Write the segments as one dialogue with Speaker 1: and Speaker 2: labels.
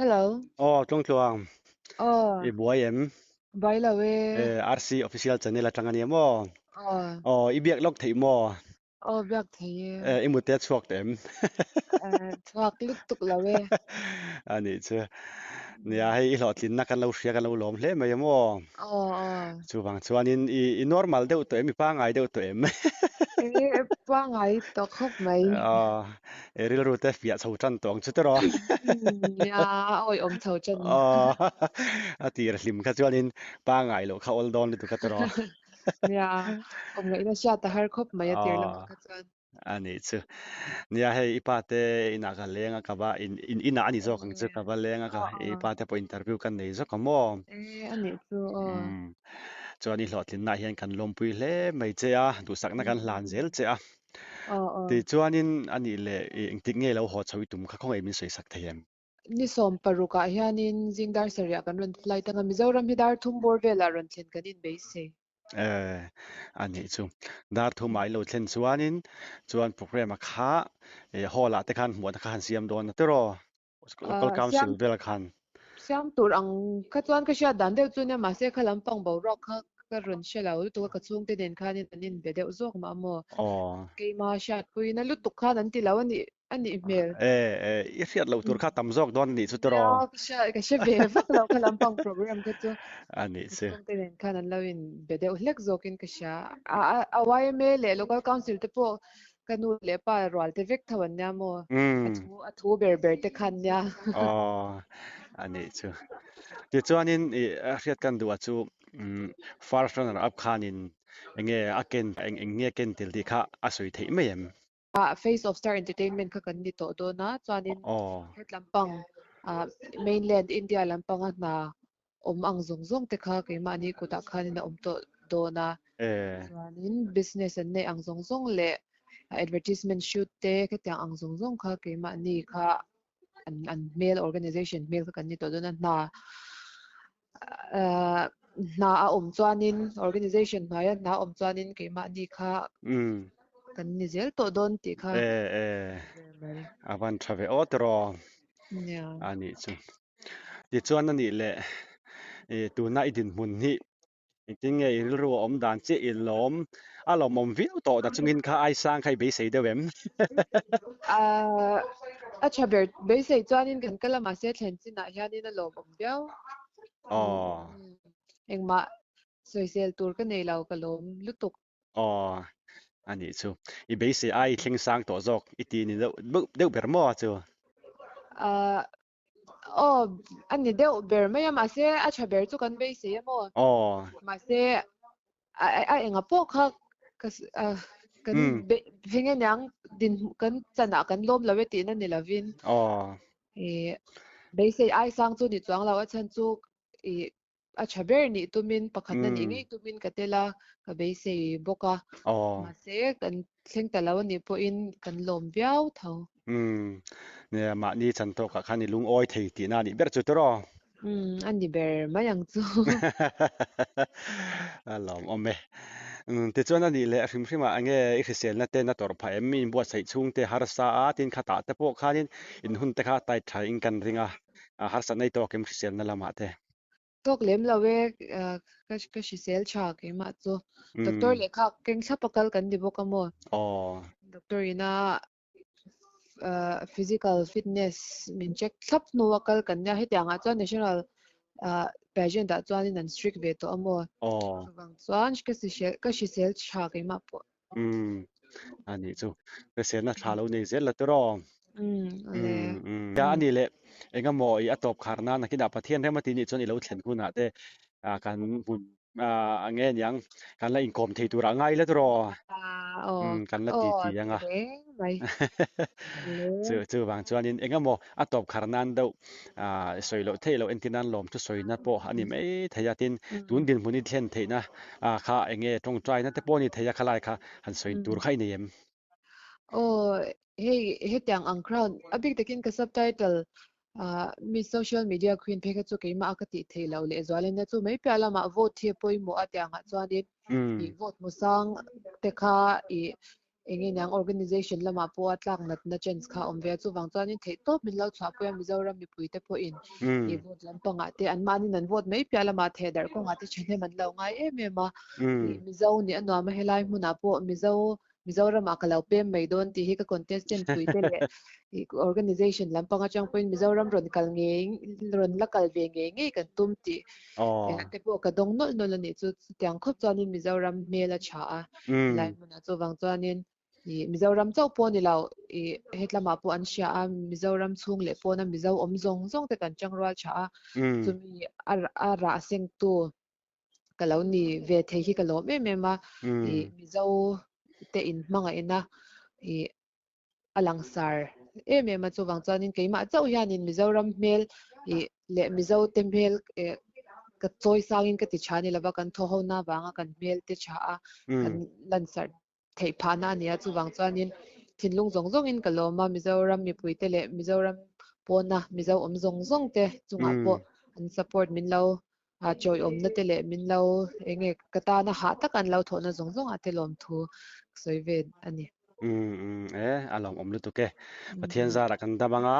Speaker 1: Hello.
Speaker 2: Aw Tlawngtluang,
Speaker 1: Aw,
Speaker 2: i buai em?
Speaker 1: Buai lo e.
Speaker 2: Eh, RC official channel atang ania maw?
Speaker 1: Aw.
Speaker 2: Aw, i biak lawk theih maw?
Speaker 1: Aw, biak thei e.
Speaker 2: Eh, i mute a chhuak teh em?
Speaker 1: Eh, chhuak lutuk lo e.
Speaker 2: Anih chu. Nia, hei i hlawhtlinna kan lo hria kan lo lawm hle mai a maw?
Speaker 1: Aw, aw.
Speaker 2: Chuvang chuanin i i normal deuh tawh em? I pangngai deuh tawh em?
Speaker 1: Eh, pangngai tawh khawp mai.
Speaker 2: Aw, I rilru te fiah chho tan tawh ang chu tiraw?
Speaker 1: Nia, a awihawm chho tan.
Speaker 2: Aw, a tir hlim kha chuanin pangngai loh kha awl dawn lutuk a tiraw?
Speaker 1: Nia, awm ngaihna hriat a har khawp mai a tir lamah kha chuan.
Speaker 2: A nih chu. Nia hei i pa te inah ka leng a ka va in in inah a ni zawk ang chu ka va leng a ka i pa te pawh interview ka nei zawk a maw?
Speaker 1: E a nih chu aw.
Speaker 2: Chuan i hlawhtlinnaah hian kan lawmpui hle mai che a, duhsakna kan hlan zel che a.
Speaker 1: Aw aw.
Speaker 2: Tichuanin a nih leh i engtik nge lo haw chho i tum kha khawngaih min sawi sak thei em?
Speaker 1: Ni 16 ah hianin zing dar sarih ah kan rawn flight anga Mizoram hi dar thum bawr velah rawn thlen kan inbeisei.
Speaker 2: Eh, a nih chu. Dar thum ah i lo thlen chuanin chuan programme a kha eh hall ah te khan hmuhna kha han siam dawn a tiraw? Local council vel khan.
Speaker 1: Siam tur ang kha chuan ka hriat dan deuh chu nia mahse kha lampang boruak kha ka rawn hre lo lutuk a ka chhungte nen khanin an inbe deuh zawk mah maw. Keima hriatpuina lutuk khan an ti lo a nih a nih hmel.
Speaker 2: E e i hriat loh tur kha tam zawk dawn a nih chu tiraw.
Speaker 1: Nia ka hria ka hre ve vak lo kha lampang program kha chu.
Speaker 2: A nih
Speaker 1: Ka
Speaker 2: chu.
Speaker 1: chhungte nen khan an lo inbe deuh hlek zawkin ka hria. A a yma leh local council te pawh Ka nu leh pa rual te vek tho an nia maw? A thu a thu ber ber te khan nia.
Speaker 2: Aw, a nih chu. Tichuanin i a hriat kan duh a chu first runner up khanin enge a ken eng eng nge ken tel tih kha a sawi theih mai em?
Speaker 1: Ah, Face of Star Entertainment kha kan ni tawh dawn a, chuanin het lampang ah mainland India lampanga hna awm ang zawng zawng te kha keimahni kutah khanin a awm tawh dawn a. Chuanin business an neih ang zawng zawng leh advertisement shoot te khatiang ang zawng zawng kha keimahni kha an an hmel organization hmel kha kan ni tawh dawn a. Hna hna a awm chuanin organization hnuaia hna a awm chuanin keimahni kha kan ni zel tawh dawn tih kha
Speaker 2: A van tha ve aw tiraw a nih chu. Tichuan a nih leh ih tuna i dinhmun hi engtin nge i rilru a awm dan chiah i lawm a lawmawm viau tawh ta chungin kha ai sang kha i beisei deuh em?
Speaker 1: Ahh a tha ber beisei chuanin kan kal a mahse thlen chinah hianin a lawmawm viau.
Speaker 2: Aw.
Speaker 1: Engmah sawisel tur ka nei lo ka lawm lutuk.
Speaker 2: Aw a nih chu. I beisei ai thleng sang tawh zawk i ti ni deuh deuh ber maw chu?
Speaker 1: Ahh Aw, a ni deuh ber mai a, mahse a tha ber chu kan beisei a maw?
Speaker 2: Aw.
Speaker 1: Mahse a a enga pawh kha ka kan heng aniang din kan chanah kan lawm lo e tihna ni lovin.
Speaker 2: Aw.
Speaker 1: Ih beisei ai sang chu ni chuang lo a chhan chu ih a tha ber nih tumin pakhatna nih ngei tumin ka tel a, ka beisei bawk a. Mahse kan thleng ta lo anih pawhin kan lawm viau tho.
Speaker 2: Umm, nia mahni chan tawkah khan i lungawi thei tihna anih ber chu tiraw?
Speaker 1: Umm, a ni ber mai ang chu.
Speaker 2: A lawmawm e. Umm, tichuan anih leh hrim hrimah enge i hriselna te na tawrh phah em? Mi inbuatsaih chhungte harsa a, tin khatah te pawh khanin in hun te kha a tight tha in kan ring a, harsatna i tawk em hriselna lamah te?
Speaker 1: Tawk lem lo e, ka ka hrisel tha keimah chu. Doctor lehkha keng thlap a kal kan ni bawk a maw?
Speaker 2: Aw.
Speaker 1: Doctor ina physical fitness min check thlap hnu a kal kan nia hetiang ah chuan national pageant ah chuanin an strict ve tawh a maw?
Speaker 2: Aw.
Speaker 1: Chuvang chuan ka hrisel ka hrisel tha keimah pawh.
Speaker 2: Umm a nih chu hriselna tha lo nei zel la tiraw.
Speaker 1: Umm ale.
Speaker 2: Umm a nih leh engemaw i a tawp khar nan nakinah Pathian rem a tih nih chuan i lo thlen hunah te kan hmun a nge niang kan la inkawm thei turah ngai la tiraw. Umm kan la ti ti ang a. Chu chuvang chuanin engemaw a tawp khar nan deuh sawi loh theih loh entir nan lawm chu sawina pawh a ni mai thei a tin tun dinhmun i thlen theihna kha enge tawngtaina te pawh a ni thei a khalai kha han sawi tur kha i nei em?
Speaker 1: Aw hei hetiang ang crown a bik takin ka subtitle mi social media queen phei kha chu keimah a ka tih theih loh leh zualin a chu mai piah lamah vote hi a pawimawh a tiangah chuanin i vote hmu sang te kha i. Eng nge niang organization lamah pawh a tlak natna chance kha a awm ve a, chuvang chuanin theihtawp min lo chhuahpui a, Mizoram mipuite pawhin ih vote lampangah te anmahniin an vote mai piah lamah thehdarh kawngah te thahnem an lo ngai em em a, ih Mizo nih a nuam a helai hmunah pawh Mizo Mizoramah ka lo pem mai dawn tih hi ka contestant puite leh ih organization lampang atang pawhin Mizoram rawn kal ngei rawn la kal ve ngei ngei kan tum tih te pawh ka dawng nawlh nawlh a nih chu chutiang khawp chuanin Mizoram hmel a tha a helai hmunah chuvang chuanin ih Mizoram chauh pawh ni lo ih hetlamah pawh an hria a Mizoram chhung leh pawna Mizo awm zawng zawng te kan tangrual tha a chumi a a rah sengtu ka lo ni ve thei hi ka lawm em em a ih Mizo te in hmangaihna ih a langsar em em a chuvang chuanin keimah chauh hianin Mizoram hmel ih leh Mizo te hmel eh ka chawi sangin ka ti tha ni lova kan thaw ho na avanga kan hmel te tha a kan lansarh theih phahna a ni a chuvang chuanin thinlung zawng zawngin ka lawm a Mizoram mipui te leh Mizoram pawna Mizo awm zawng zawng te chungah pawh an support min lo a chawiawmna te leh min lo eng nge ka tana hah taka an lo thawhna zawng zawngah te lawmthu ka sawi ve a ni.
Speaker 2: Umm umm e a lawmawm lutuk e. Pathian zarah kan dam anga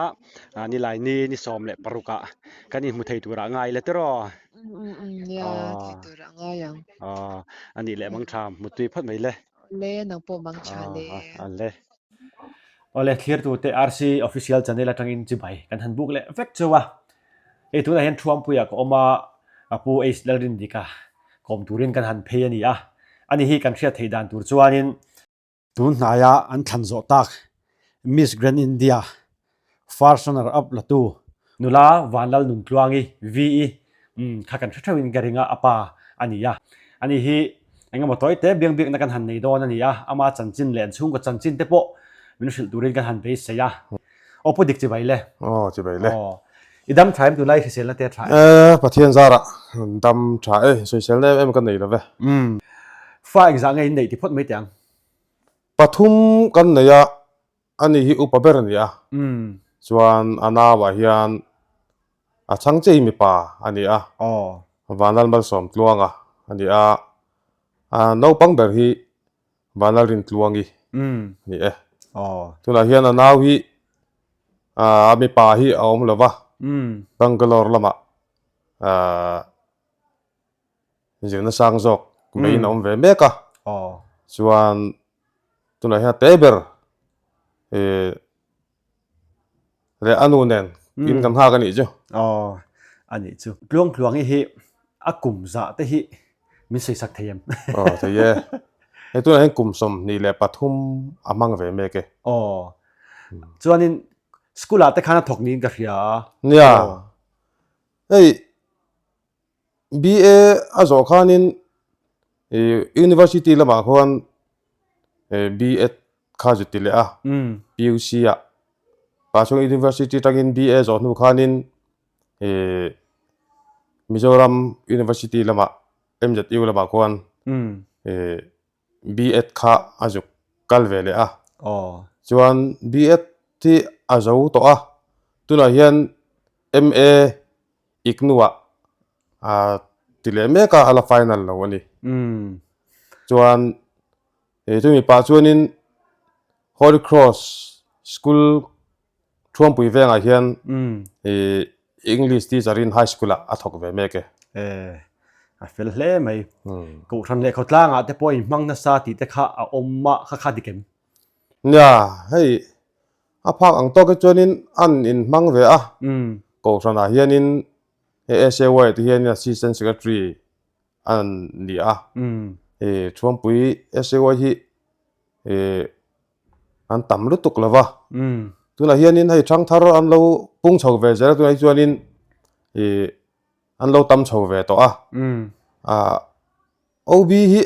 Speaker 2: a nilai ni ni 16 ah kan inhmu thei turah ngai la tiraw?
Speaker 1: Umm umm umm nia thei turah ngai ang.
Speaker 2: Aw a nih leh mangtha muttui phawt mai le.
Speaker 1: Le nang pawh mangtha le.
Speaker 2: Aw le. Awle thlirtute RC Official Channel atangin chibai kan han buk leh vek cheu a. Hei tunah hian Thuampuiah ka awm a, a pu H Lalrindika kawm turin kan han phei a ni a. Ani hi kan hriat theih dan tur chuanin tun hnaia an thlan zawh tak Miss Grand India First Runner Up latu nula Vanlal Nuntluangi, VE, kha kan hre theuhin ka ring a, a pa a ni a. Ani hi engemaw tawi te biang biakna kan han nei dawn a ni a, ama chanchin leh an chhungkaw chanchin te pawh min hrilh turin kan han beisei a. Aw pu dik chibai le.
Speaker 3: Aw chibai le.
Speaker 2: Aw i dam tha em tunlai hriselna te a tha em?
Speaker 3: E Pathian zarah dam tha e, sawiselna em em ka nei lo ve.
Speaker 2: Umm fa engzah nge in neih ti phawt mai teh ang.
Speaker 3: Pathum kan nei a, ani hi upa ber a ni a, chuan a nauah hian a chhang che hi mipa a ni a, Vanlal Malsawmtluanga a ni a, a naupang ber hi Vanlalrintluangi a ni e. Tunah hian a nau hi a mipa hi a awm lo va, Bangalore lamah zirna sang zawk meiin a awm ve mek a, chuan tunah hian a te ber ih leh a nu nen in kan nghak a nih chu.
Speaker 2: Aw a nih chu. Tluangtluangi hi a kum zah te hi min sawi sak thei em?
Speaker 3: Aw thei e. Hei tunah hian kum 23 a hmang ve mek e.
Speaker 2: Aw chuanin school ah te khan a thawk niin ka hria a.
Speaker 3: Nia. Hei BA a zawh khanin University lamah khuan B.Ed kha zu ti leh a, PUC ah Pachhung University atangin BA zawh hnu khanin Mizoram University lamah MZU lamah khuan B.Ed kha a zuk kal ve leh a. Chuan B.Ed hi a zo tawh a, tunah hian MA Iknuah a ti leh mek a, a la final lo a ni. Chuan he chumi pah chuanin Holy Cross School Thuampui vengah hian ih English teacher in high school ah a thawk ve mek e.
Speaker 2: E, a fel hle mai. Kohhran leh khawtlangah te pawh inhmang nasa tih te kha a awm a, kha kha dik em?
Speaker 3: Nia, hei a phak ang tawk hi chuanin an inhmang ve a, Kohhranah hianin hei SAY te hianin Assistant Secretary an ni a, hei Thuampui SAY hi ih an tam lutuk lo va, tunah hianin hei thangthar an lo pung chho ve zel a, tunah hi chuanin ih an lo tam chho ve tawh a, ah OB hi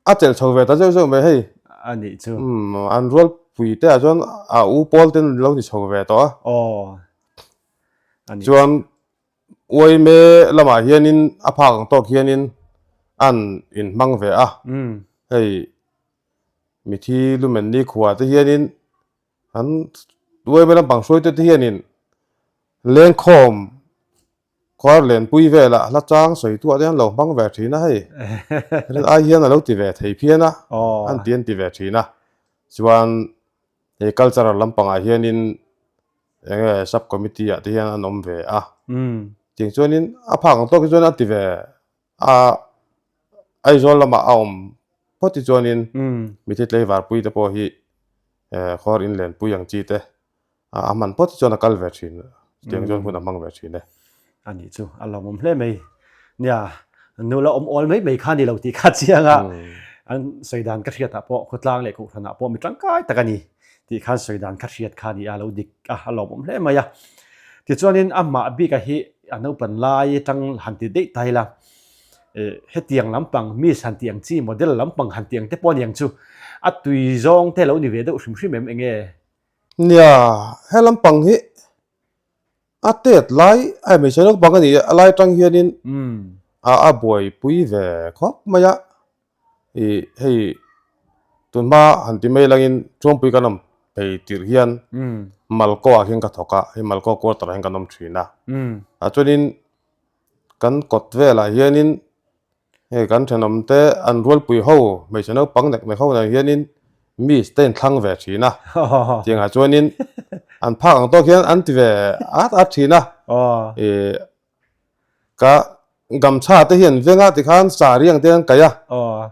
Speaker 3: a chelh chho ve ta zeuh zeuh mai hei.
Speaker 2: A nih chu.
Speaker 3: Umm an rualpui te ah chuan a u pawl ten lo ni chho ve tawh a.
Speaker 2: Aw. A nih.
Speaker 3: Chuan uaime lamah hianin a phak ang tawk hianin an inhmang ve a. Hei mithi lumen nikhua te hianin an uaime lampang hruaitute te hianin lengkhawm Khuar lenpui velah hla chang sawi tuah te an lo hmang ve thin a hei. Rin ai hian a lo ti ve thei phian a, an ti an ti ve thin a. Chuan he cultural lampangah hianin eng nge sub committee ah te hian an awm ve a. Tiang chuanin a phak ang tawk hi chuan a ti ve a, Aizawl lamah a awm phawt hi chuanin mithi tlaivarpui te pawh hi khawr inlenpui ang chi te A hman phawt chuan a kal ve thin, chutiang chuan hun a hmang ve thin e.
Speaker 2: A nih chu, a lawmawm hle mai. Nia, nula awm awl mai mai kha ni lo tih kha chiang a, an sawi dan ka hriatah pawh khawtlang leh kohhranah pawh mi tangkai tak a ni tih khan sawi dan ka hriat kha a ni a, lo dik a, a lawmawm hle mai a. Tichuanin amah bika hi a naupan lai atang han ti daih ta ila, hetiang lampang miss han tih ang chi model lampang han tih ang te pawh a ni ang chu, a tui zawng te lo ni ve deuh hrim hrim em enge?
Speaker 3: Nia, he lampang hi a tet lai a hmeichhe naupang a ni a, a lai atang hianin a buaipui ve khawp mai a, ih hei tunhma han ti mai langin Chuangpui kan awm phei tirh hian Malko ah hian ka thawk a, hei Malko quarter ah hian kan awm thin a, ah chuanin kan kawt velah hianin Hei kan thenawm te an rualpui ho hmeichhe naupang nek nek ho nen hianin miss te in thlang ve thin a, tiangah chuanin an phak ang tawk hian an ti ve at at thin a, ih ka gamchha te hi an veng a tikhan saree ang te an kaih a,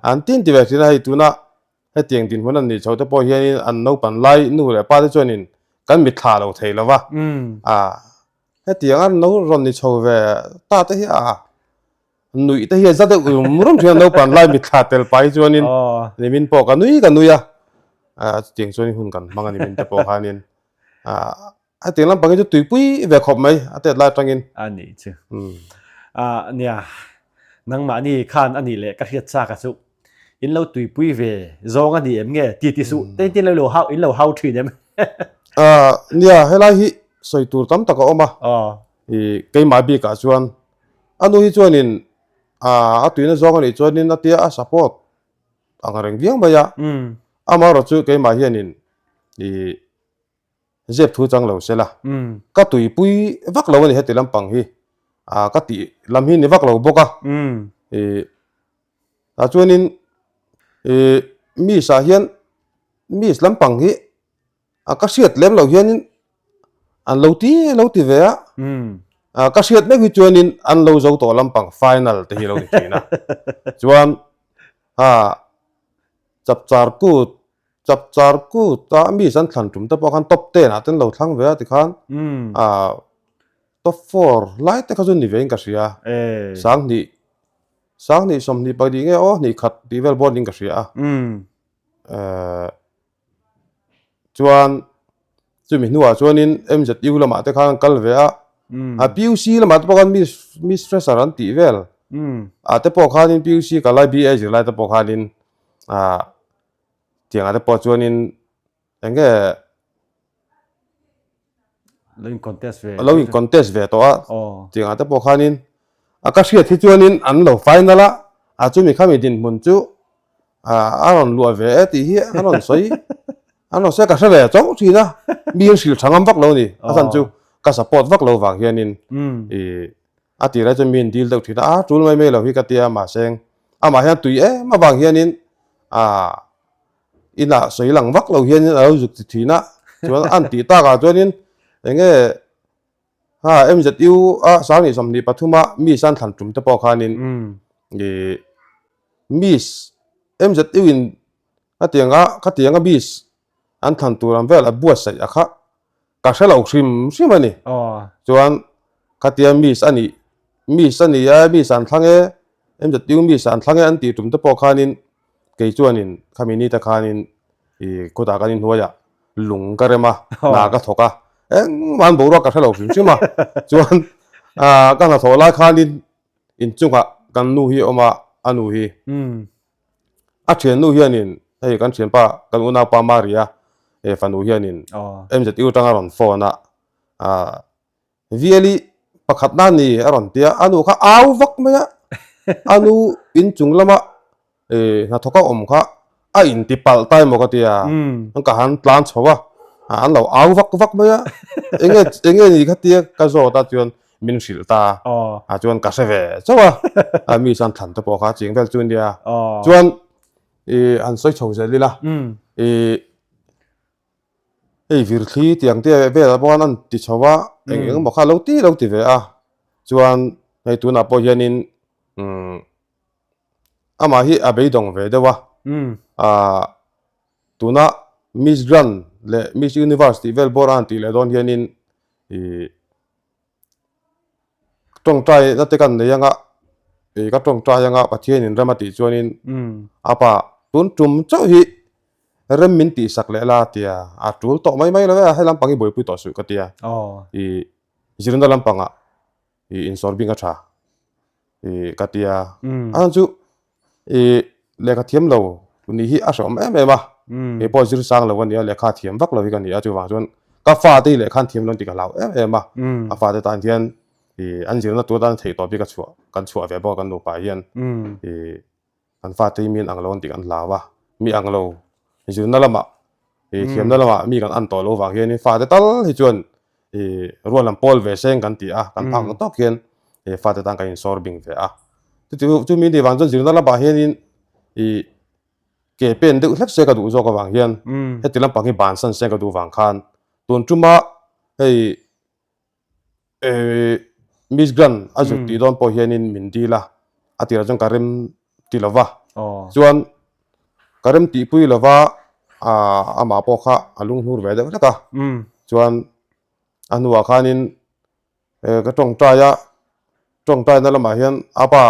Speaker 3: an tin ti ve thin a, hei tuna hetiang dinhmun an nih chho te pawh hianin an naupan lai nu leh pa te chuanin kan mitthla lo thei lo va, ah hetiang an lo rawn ni chho ve ta te hi a. Nuih te hi a za deuh rum rum thin a, naupang lai mitthla tel pai chuanin nimin pawh ka nui ka nui a, chutiang chuanin hun kan hmang a nimin te pawh khanin hetiang lampang hi chu tuipui ve khawp mai a tet lai atangin.
Speaker 2: A nih chu. Nia, nangmahni khan a nih leh ka hriat chak a chu in lo tuipui ve zawng a ni em nge ti ti suh te in lo hau in lo hau thin em?
Speaker 3: Nia, helai hi sawi tur tam tak a awm a, keimah bikah chuan A nu hi chuanin a tuina zawng a nih chuanin a tia a support ang reng viau mai a. Amaherawh chu keimah hianin i zep thu chang lo se la, ka tuipui vak lo a ni heti lampang hi, ka tih lam hi ni vak lo bawk a. I tah chuanin i miss ah hian miss lampang hi A ka hriat lem loh hianin an lo ti lo ti ve a, a ka hriat mek hi chuanin an lo zo tawh lampang final te hi lo ni thin a. Chuan a chapchar kut chapchar kut a mi san thlan tum te pawh khan top ten ah ten lo thlang ve a tikhan a top four lai te kha chu ni ve in ka hria. Sanghnih sanghnih 20 pahnih nge aw hnih khat tih vel bawnin ka hria a. Chuan chumi hnuah chuanin MZU lamah te khan an kal ve a, a PUC lamah te pawh khan Miss Miss Fresher an tih vel ah te pawh khanin PUC kal lai BA zirlai te pawh khanin ah tiangah te pawh chuanin eng nge
Speaker 2: Lo in contest ve.
Speaker 3: Lo in contest ve tawh a. Tiangah te pawh khanin a ka hriat hi chuanin an lo final a, a chumi khami dinhmun chu a rawn luah ve e tih hi an rawn sawi an rawn sawi ka hre ve chauh thin a, mi in hrilh tha ngam vak lo a ni. A chhan chu ka support vak lo vang hianin i a tirah chuan mi in deal deuh thin a, a tul mai mai lo hi ka tia mahse amah hian tui em avang hianin a Inah sawi lang vak lo hianin a lo zuk ti thin a, chuan an tih takah chuanin eng nge ha MZU a 20 23 a Miss an thlan tum te pawh khanin ih Miss MZU in khatianga khatianga Miss an thlan tur ang vel a buatsaih a kha Ka hre lo hrim hrim a ni. Chuan khatia miss a nih, miss a ni a, miss an thlang e, MZU miss an thlang e an tih tum te pawh khanin kei chuanin khami ni te khanin i khutah kan inhnuaiah lung ka rem a, hna ka thawk a, engmah an boruak ka hre lo hrim hrim a. Chuan ka hnathawh lai khanin inchungah kan nu hi a awm a, a nu hi. A thiannu hianin hei kan thianpa kan unaupa Maria he fanu hianin MZU atanga rawn phone a ah Viali pakhat na ni a rawn tia a nu kha au vak mai a a nu inchung lama eh hnathawk a awm kha a inti palh ta emaw ka tia ka han tlan chho a an lo au vak vak mai a enge enge ni kha tia ka zawt a chuan min hrilh ta a chuan ka hre ve chauh a a mi chuan thlan te pawh kha ching vel chu nia chuan i han sawi chho zel ila i. Hei virthli tiang te velah pawh khan an ti chho a, eng eng emaw kha a lo ti lo ti ve a. Chuan hei tunah pawh hianin umm amah hi a beidawng ve deuh a, aah tuna Miss Grand leh Miss Universe tih vel bawr a han tih leh dawn hianin ih tawngtai na te kan nei anga ih ka tawngtai anga Pathian in rem a tih chuanin a pa tun tum chauh hi rem min tih sak leh la tia a tul tawh mai mai lo e a he lampang hi buaipui tawh suh ka tia ih zirna lampangah ih insawr bing a tha ih ka tia a chhan chu ih lehkha thiam lo nih hi a hrehawm em em a kei pawh zir sang lo a nia lehkha thiam vak lo hi ka ni a chuvang chuan ka fate hi lehkha an thiam lo tih ka hlau em em a a fate tan hian ih an zirna tur tan theih tawp hi ka chhuah kan chhuah ve bawk a kan nupa hian ih Kan fate hi mi an ang lo an tih kan hlau a, mi ang lo zirna lamah ih thiamna lamah mi kan an tawh lo vang hianin fate tal hi chuan ih rual an pawl ve seng kan ti a, kan phak ang tawk hian ih fate tan kan insawr bing ve a. Chuti chumi nih vang chuan zirna lamah hianin ih ke pen deuh hlek se ka duh zawk avang hian heti lampang hi bansan se ka duh vang khan tun tuma hei Miss Grand a zut tih dawn pawh hianin min dil a, a tirah chuan ka rem ti lo va, chuan ka rem tihpui lo va, amah pawh kha a lunghnur ve deuh hlek a, chuan a hnuah khanin ka tawngtai a, tawngtaina lamah hian a pa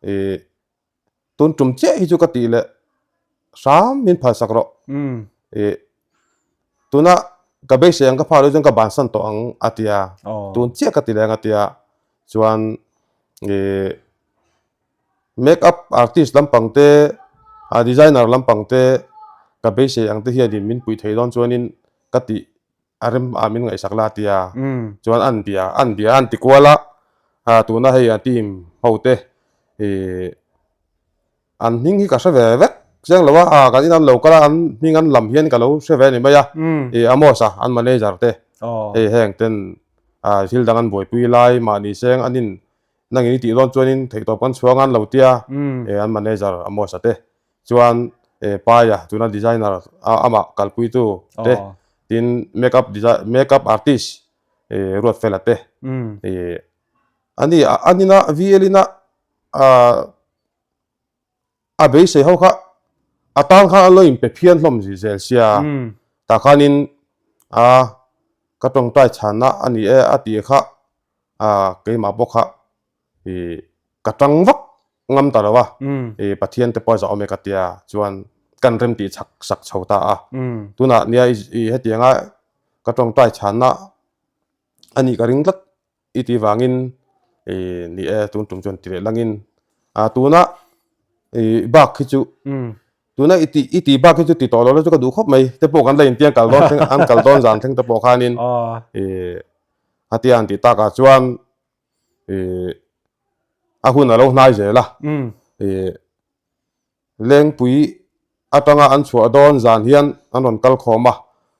Speaker 3: ih Tun tum chiah hi chu ka tih leh hram min phalsak rawh. Ih tuna ka beisei ang ka phah loh chuan ka bansan tawh ang a ti a, tun chiah ka ti leh ang a ti a, chuan ih make up artist lampang te ah designer lampang te ka beisei ang te hianin min puih theih dawn chuanin ka tih a rem ah min ngaihsak la tia chuan an bia an bia an ti kual a ah tuna hei a team ho te ih an hming hi ka hre ve vek chiang lo a ah kan in an lo kal a an hming an lam hian ka lo hre ve a ni mai a ih Amos a an manager te hei heng ten ah thil dang an buaipui lai mahni seng an in nang in i tih dawn chuanin theihtawp kan chhuang a an lo tia ih an manager Amos a te Chuan Paia tuna designer amah kalpuitu te tin make up make up artist Ruatfela te ani anina VL ina a beisei ho kha a tan khan an lo inpe phian hlawm zel sia tah khanin a ka tawngtai chhanna a ni e a tih kha keimah pawh kha ka tang vak ngam ta lo a, i Pathian te pawh a zah awm e ka tia chuan kan rem tih chak sak chho ta a, tunah nia i hetianga ka tawngtai chhanna a nih ka ring tlat i tih vangin i ni e tun tum chuan ti leh langin a tuna i bak khi chu tuna i tih i tih bak hi chu ti tawh lo la chu ka duh khawp mai te pawh kan la intiang kal dawn thleng an kal dawn zan thleng te pawh khanin i a tia an tih takah chuan ih a hun a lo hnai zel a ih lengpui atanga an chhuah dawn zan hian an rawn kal khawm a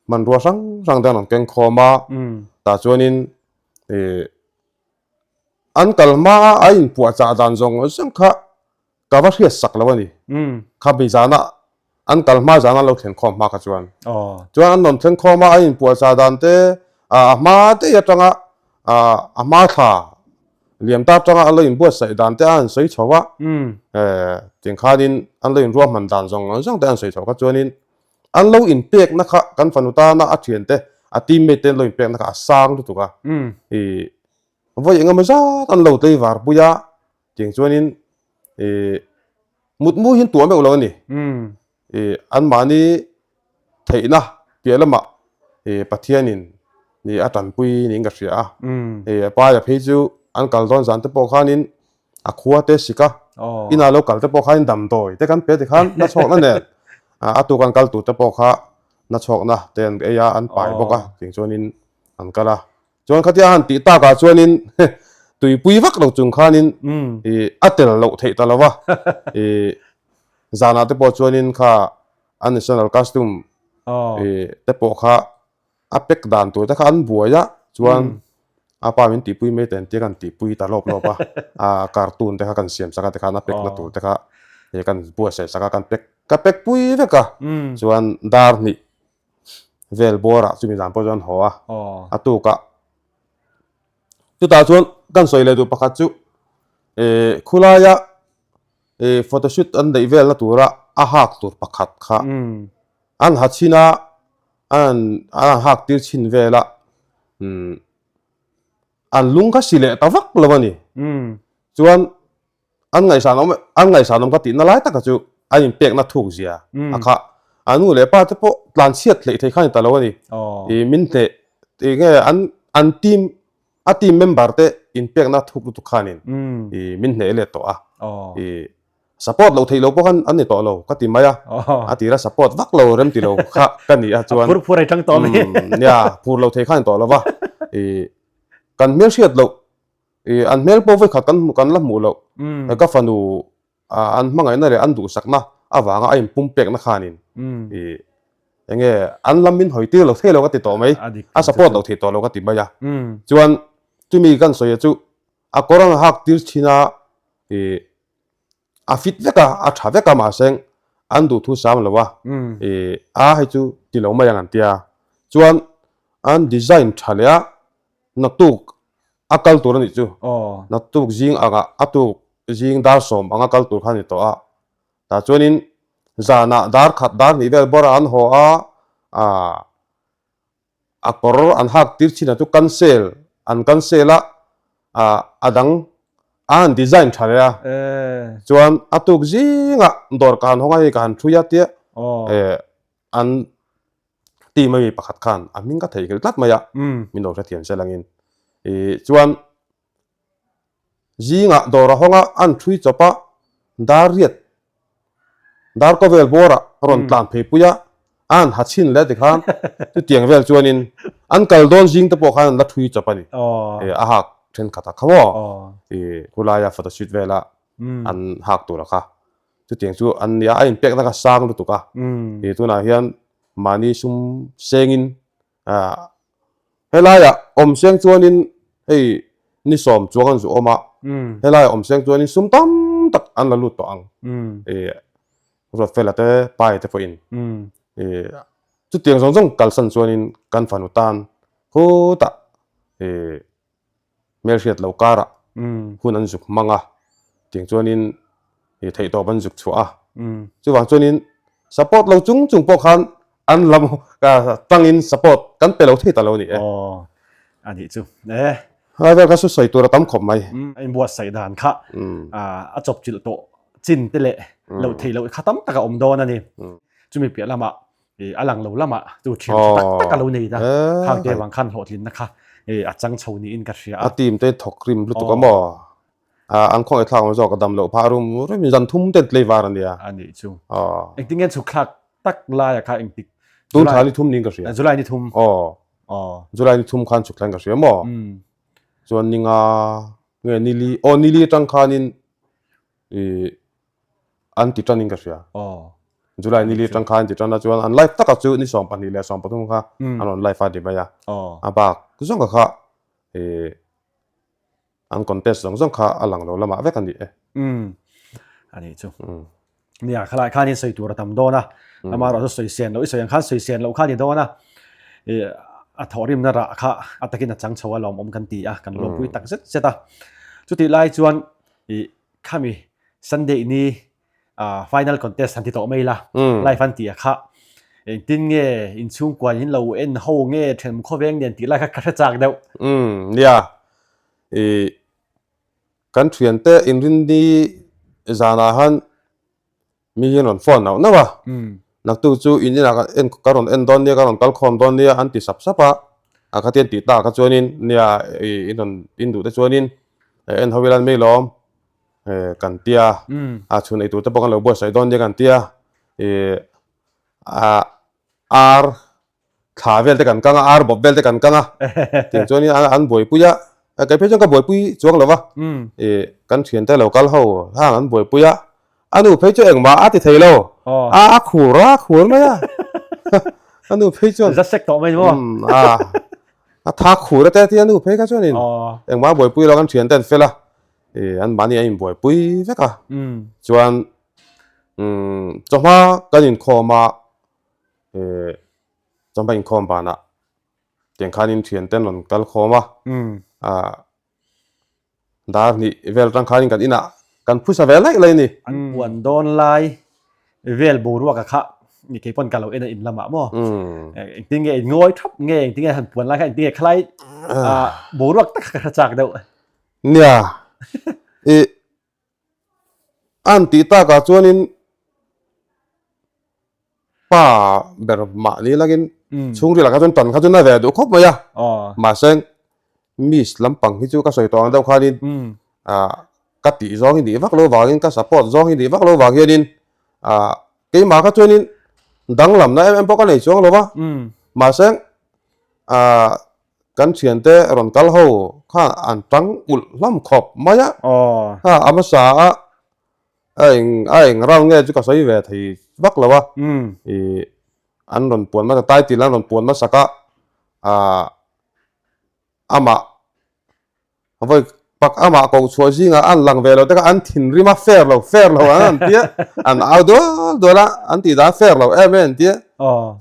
Speaker 3: hmanrua hrang hrang te an rawn keng khawm a tah chuanin ih an kal hma a a inpuahchah dan zawng zawng kha Ka va hriat sak lo a ni. Kha mi zana an kal hma zana an lo thlen khawm hma kha chuan. Chuan an rawn thlen khawm a, a inpuahchah dan te, a hma daih atanga a hma thla liam ta atanga an lo inbuatsaih dan te a han sawi chho a. Tiang khanin an lo inruahman dan zawng zawng te a han sawi chho kha chuanin an lo inpekna kha kan fanu tana a thiante, a teammate te an lo inpekna kha a sang lutuk a. Vawi engemaw zat an lo tleivar pui a. Tiang chuanin ih mutmu hi an tuah meuh lo a ni. Ih anmahni theihna piah lamah ih Pathianin ih a tanpui niin ka hria a. Ih Paia phei chu an kal dawn zan te pawh khanin a khua te sik a, inah lo kal te pawh khanin damdawi te kan pe tikhan nachhawkna nen a tuk an kal tur te pawh kha nachhawkna te an ei a, an pai bawk a tiang chuanin an kal a. Chuan khatia han tih takah chuanin tuipui vak lo chung khanin ih a tel loh theih ta lo va, ih zanah te pawh chuanin kha a national costume ih te pawh kha a pack dan tur te kha an buai a, chuan a pa min tihpui mai ta entir kan tihpui ta lawp lawp a, a cartoon te kha kan siam sak a tikhan a pack na tur te kha ih kan buatsaih sak a kan pack ka pack pui vek a, chuan dar hnih. vel bawrah chumi zan pawh chuan an haw a, a tukah chutah chuan kan sawi leh duh pakhat chu eh khulaia eh photoshoot an neih velna tura a hak tur pakhat kha an ha chhin a an an hak tir chhin vel a umm an lung kha si leh ta vak lo a ni chuan An ngaihsan awm an ngaihsan awm ka tihna lai taka chu an inpekna thuk zia a kha. A nu leh pa te pawh tlan chhiat hleih thei kha a ni ta lo a ni. Ih min hneh ih nge an an team a team member te inpekna thuk lutuk khanin ih min hneh let tawh a. Ih support loh theih loh pawh khan an ni tawh lo ka ti mai a. A tira support vak lo rem ti lo kha ka ni a chuan.
Speaker 2: A phur phur a tang tawh mai.
Speaker 3: Nia phur lo thei kha a ni tawh lo va. Ih kan hmelhriat loh Ih an hmel pawh vawikhat kan kan la hmuh loh. Ka fanu an hmangaihna leh an duhsakna avanga a inpum pekna khanin ih enge an lam min hawi tir lo thei lo ka ti tawh mai. A support lo thei tawh lo ka ti mai a. Chuan chumi kan sawi chu a kawr an hak tir thin a ih a fit vek a, a tha vek a mahse an duhthu sam lo a ih a hei chu ti lo mai ang an tia. Chuan an design tha leh a naktuk a kal tur a nih chu. Naktuk zing angah a tuk zing dar sawm anga kal tur kha a ni tawh a. Tah chuanin zanah dar khat dar hnih vel bawrah an haw a, aah a kawr an hak tir chin ah chu cancel an cancel a, aah a dang a han design tha leh a. Chuan a tuk zingah dawr ka han hawng a hei ka han thui a tia eh an Team ami pakhat khan a hming ka theihnghilh tlat mai a, min lo hrethiam se langin. Ih chuan zingah dawr a hawng a, an thui chawp a, dar riat dar kaw vel bawrah a rawn tlan phei pui a, a han ha chhin leh tikhan chutiang vel chuanin an kal dawn zing te pawh khan an la thui chawp a ni. Ih a hak thenkhat a kha maw? Ih khulaia photoshoot vela an hak tur a kha. Chutiang chu an nia, a inpekna kha sang lutuk a. Ih tunah hian mahni sum sengin ah helaiah awm seng chuanin hei ni sawm chuang an zu awm a, helaiah awm seng chuanin sum tam tak an la lut tawh ang. Ih Ruatfela te pai te pawhin ih chutiang zawng zawng kalsan chuanin kan fanu tan khutah ih hmelhriat lo karah hun an zuk hmang a, tiang chuanin ih theihtawp an zuk chhuah a. Chuvang chuanin support lo chung chung pawh khan an lam tangin support kan pe lo thei ta lo a ni e.
Speaker 2: Aw, a nih chu e.
Speaker 3: Helai vel kha chu sawi tur a tam khawp mai.
Speaker 2: A inbuatsaih dan kha a chawpchilh tawh chin te leh loh theih loh kha tam tak a awm dawn a ni. Chumi piah lamah ih a lang lo lamah chu thiam tha tak tak a lo nei ta khang te vang khan hlawhtlinna kha ih a chang chho niin ka hria
Speaker 3: a. A team te thawk rim lutuk a maw? A an khawngaih thlak awm zawk a dam loh phah rum rum in zan thum ten tlei var a nia.
Speaker 2: A nih chu. Engtin nge chhuk thlak tak laia kha engtik
Speaker 3: Tun thla ni thum niin ka hria.
Speaker 2: July ni thum.
Speaker 3: Aw. July ni thum khan chhuk thleng ka hria maw? Chuan ni nga nge ni li aw ni li atang khanin ih an ti tan in ka hria. July ni li atang khan an ti tan a chuan an live taka chu ni 22 leh 13 kha an rawn live a ti mai a. A bak zawng kha ih an contest zawng zawng kha a lang lo lamah vek a ni e.
Speaker 2: A nih chu. Nia khalai khanin sawi tur a tam dawn a. Amaherawhchu sawi sen loh i sawi ang khan sawi sen loh kha a ni dawn a. Ih a thawhrimna rah kha a takin a chang chho a lawmawm kan ti a, kan lawmpui tak zet zet a. Chutih lai chuan ih Khami Sunday ni final contest han ti tawh mai la, live an tih a kha engtin nge inchhungkua in lo en ho nge thenawm khawveng nen tih lai kha ka hre chak deuh.
Speaker 3: Umm nia, ih kan thiante inrinni zanah han Mi hian rawn phone nauh nauh a, naktuk chu in inah ka en ka rawn en dawn nia, ka rawn kal khawm dawn nia an ti sap sap a, a khatian tih tak kha chuanin nia ih in rawn in duh te chuanin en ho ila mai lawm kan tia, a chhun ei tur te pawh kan lo buatsaih dawn nia kan tia ih ah ar thla vel te kan kang a, ar bawp vel te kan kang a, tiang chuan in an buaipui a, kei phei chuan ka buaipui chuang lo va, ih kan thian te lo kal ho hang an buaipui a, a nu phei chu engmah a ti thei lo, a a khur a khur mai a, a nu phei chuan
Speaker 2: za sek tawh mai maw?
Speaker 3: A a tha khur a te tia nu phei kha chuan in engmah a buaipui lo kan thian te an fel a, ih an mahni an inbuaipui vek a, chuan chawhma kan inkhawm a, ih. Chawhma inkhawm banah tiang khanin thianten rawn kal khawm a, ah dar hnih vel atang khanin kan inah kan phusa ve laih laih a ni.
Speaker 2: An puan dawn lai vel boruaka kha ni kei pawn ka lo en a in lamah maw engtin nge in ngawi thap nge engtin nge han puan lai kha engtin nge khalai boruak tak kha ka hre chak deuh.
Speaker 3: Nia i An tih takah chuanin pa ber mahni langin chhungril ah kha chuan tan kha chu na ve duh khawp mai a. Mahse miss lampang hi chu ka sawi tawh ang deuh khanin ah ka tih zawng hi nih vak lo vangin ka support zawng hi nih vak lo vang hianin ah keimah kha chuanin danglamna em em pawh ka nei chuang lo va. Mahse ah Kan thiante rawn kal ho khan an tang ulh hlawm khawp mai a. Kha a hmasa a a eng a eng round nge chu ka sawi ve thei vak lo a. Ih an rawn puan hmasa title an rawn puan hmasak a ah amah vawi pak amah koh chhuah zingah an lang ve lo te kha an thinrim a fair lo fair lo an an tia an au dual dual a an tih dan fair lo em em an tia.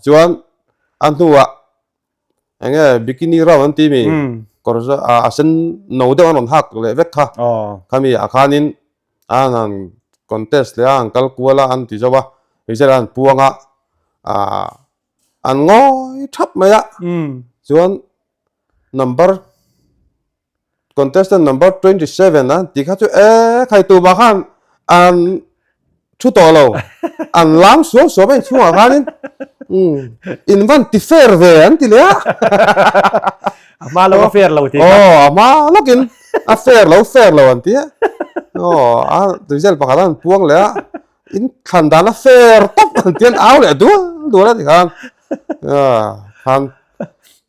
Speaker 3: Chuan a hnuah Eng nge bikini round an ti mi kawr a sen no deuh an rawn hak leh vek kha khami ah khanin an han contest leh a an kal kual a an ti zo a result an puang a ah an ngawi thap mai a chuan number Contestant number 27 a tih kha chu e khai tu mah khan an thu tawh lo an lam suam suam a inchhungah khanin in van ti fair ve an ti leh a
Speaker 2: a hma lo a fair lo tih kha
Speaker 3: aw a hma lawkin a fair lo fair lo an ti a aw a result pakhat an puang leh a in thlan dan a fair tawp an ti an au leh dual dual a ti khan khan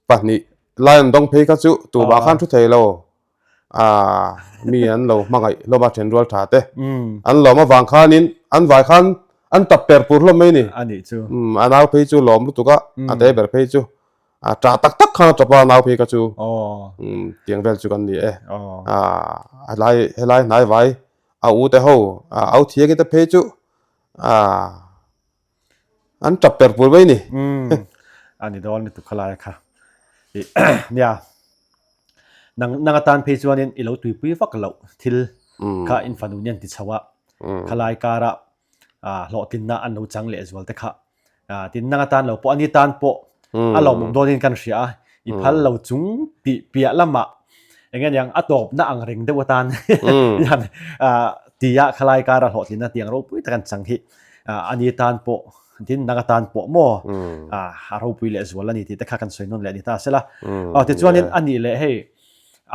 Speaker 3: pahnih Lion dawng phei kha chu tumah khan thu thei lo ah mi an lo hmangaih hlawm a then rual tha te an lawm avang khanin an vai khan an tap per pur hlawm mai ni
Speaker 2: a nih chu
Speaker 3: a nau phei chu lawm lutuk a a te ber phei chu a tah tak tak khan a tap a nau phei kha chu tiang vel chu kan ni e ah helai helai hnai vai a u te ho a au thiangi te phei chu ah An tap per pur mai ni.
Speaker 2: Umm a ni dawn lutuk khalai kha. Nia nang nang atan phei chuanin i lo tuipui vak loh thil kha in fanu nen ti chho a khalai kara hlawhtlinna an lo chang leh zual te kha tin nang atan lo pawh ani tan pawh a lawmawm dawnin kan hria a i phal lo chung tih piah lamah eng nge niang a tawpna ang reng deuh atan hian tia khalai kara hlawhtlinna tiang ropui tak an chang hi ani tan pawh tin nang atan pawh maw a ropui leh zual ani tih te kha kan sawi nawn leh ni ta sela tichuanin ani leh hei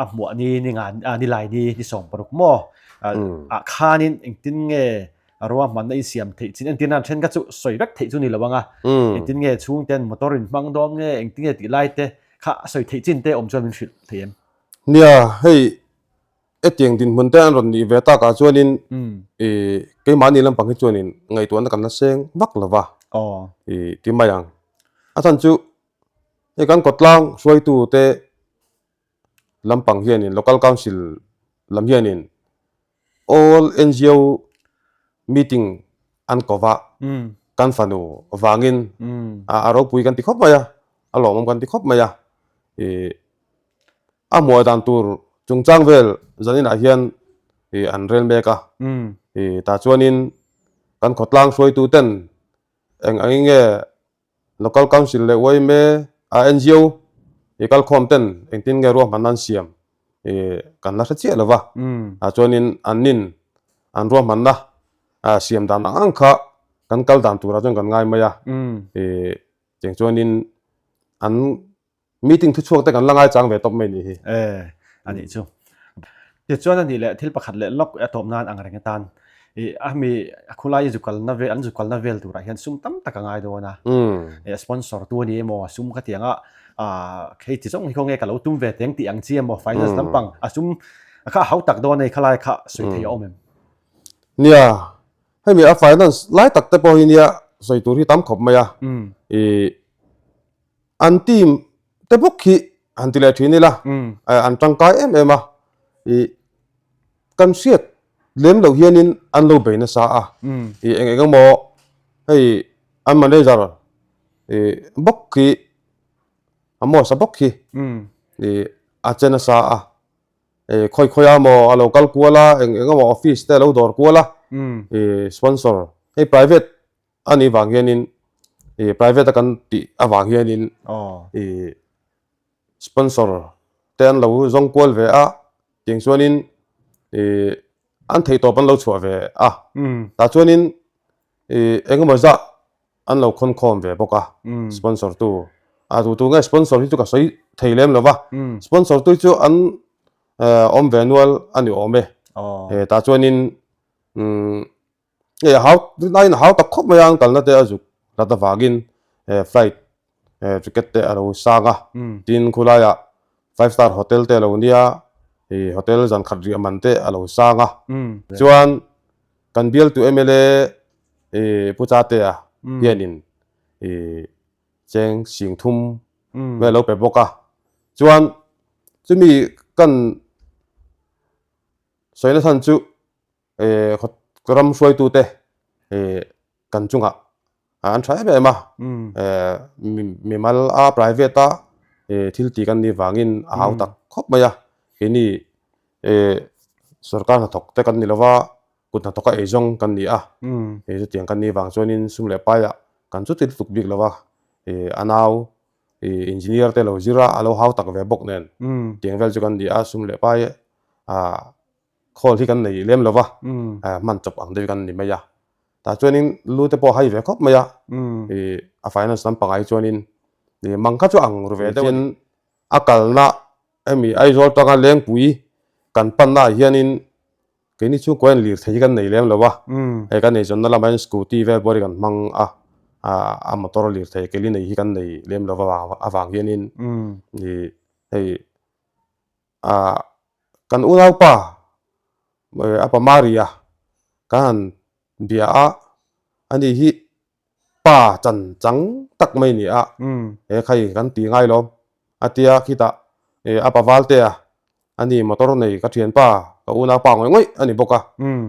Speaker 2: a hmuah ni ni nga ni lai ni ni 16 maw ah khanin engtin nge ruahmanna in siam theih chin entir nan then kha chu sawi vek theih chu ni lo anga engtin nge chhungten motor in hmang dawn nge engtin nge tih lai te kha a sawi theih chin te awm chuan min hrilh thei em?
Speaker 3: Nia, hei hetiang dinhmun te an rawn nih ve takah chuanin ih keimahni lampang hi chuanin ngaihtuahna kan la seng vak lo va ih ti mai ang. A chhan chu hei kan kawtlang hruaitu te lampang hianin local council lam hianin all NGO meeting an ko va kan fanu vangin a ropui kan ti khawp mai a a lawmawm kan ti khawp mai a ih a hmuai dan tur chungchang vel zaninah hian ih an rel mek a ih tah chuanin kan khawtlang hruaitu ten eng angin nge Local Council leh yma a NGO i kalkhawm ten engtin nge ruahmanna an siam i kan la hre chiah lo va, ah chuanin an nin an ruahmanna siam dan ang ang kha kan kal dan turah chuan kan ngai mai a, i cheng chuanin an Meeting thu chhuak te kan la ngai chang ve tawp mai ni hi.
Speaker 2: E, a nih chu. Tichuan a nih leh thil pakhat leh lawk a tawp nan ang reng atan i a mi a khulai zu kalna vel an zu kalna vel turah hian sum tam tak a ngai dawn a. E sponsor tu a ni emaw sum kha tiang a hei chi zawng hi khawnge ka lo tum ve teng tih ang chi emaw finance lampang a sum kha a hau tak dawn a ni khalai kha sawi thei a awm em?
Speaker 3: Nia, hemi a finance lai tak te pawh hi nia sawi tur hi tam khawp mai a. I An team te bawk hi han ti leh thin ila an tangkai em em a ih kan hriat lem loh hianin an lo bei nasa a ih eng eng emaw hei an manager ih bawk hi. Amos a bawk hi ih a che nasa a, ih khawi khawi a maw a lo kal kual a, eng eng emaw office te a lo dawr kual a, ih sponsor hei private a nih vang hianin ih private a kan tih avang hianin ih sponsor te an lo zawng kual ve a, tiang chuanin ih an theihtawp an lo chhuah ve a, tah chuanin ih eng emaw zah an lo khawn khawm ve bawk a, sponsor tu a tu tu nge sponsor hi chu ka sawi thei lem lo va, sponsor tu chu an awm ve nual a ni awm e, tah chuanin hei a hau tunlaiin a hau tak khawp mai a an kalna te a zuk hlat avangin flight ticket te a lo sang a, tin khulaiah five star hotel te a lo nia, hotel zan khat riah man te a lo sang a, chuan kan bialtu mla ih Pu Chatea hianin ih cheng sing thum vel a lo pe bawk a, chuan chumi kan sawina chhan chu ih ram hruaitute ih kan chungah an tha em em a, ih mimal a private a ih thil tih kan nih vangin a hau tak khawp mai a, keini ih sorkar hnathawk te kan ni lova. Kut hnathawka eizawng kan ni a, hei chutiang kan nih vang chuanin sum leh paiah kan chuti lutuk bik lo va, ih a nau ih engineer te lo zir a, a lo hau tak ve bawk nen tiang vel chu kan ni a, sum leh pai ah khawl hi kan nei lem lo va, hman chawp ang deuh kan ni mai a, tah chuanin lu te pawh a hai ve khawp mai a, ih a finance lampangah hi chuanin ih mang kha chu ang ru ve deuh a ni. A kalna hemi Aizawl tanga Lengpui kan panna ah hianin Keini chhungkua hian lirthei hi kan nei lem lo a, hei kan eizawnna lamah hian scooty vel pawh hi kan hmang a, a motor lirthei keli nei hi kan nei lem lo avang hianin ih hei ah kan unaupa a pa Maria kan han bia a, ani hi pa chan chang tak mai a ni a, he khai kan ti ngai lo a tia khitah a pa Valte a, ani motor nei ka thianpa ka unaupa ngawih ngawih a ni bawk a,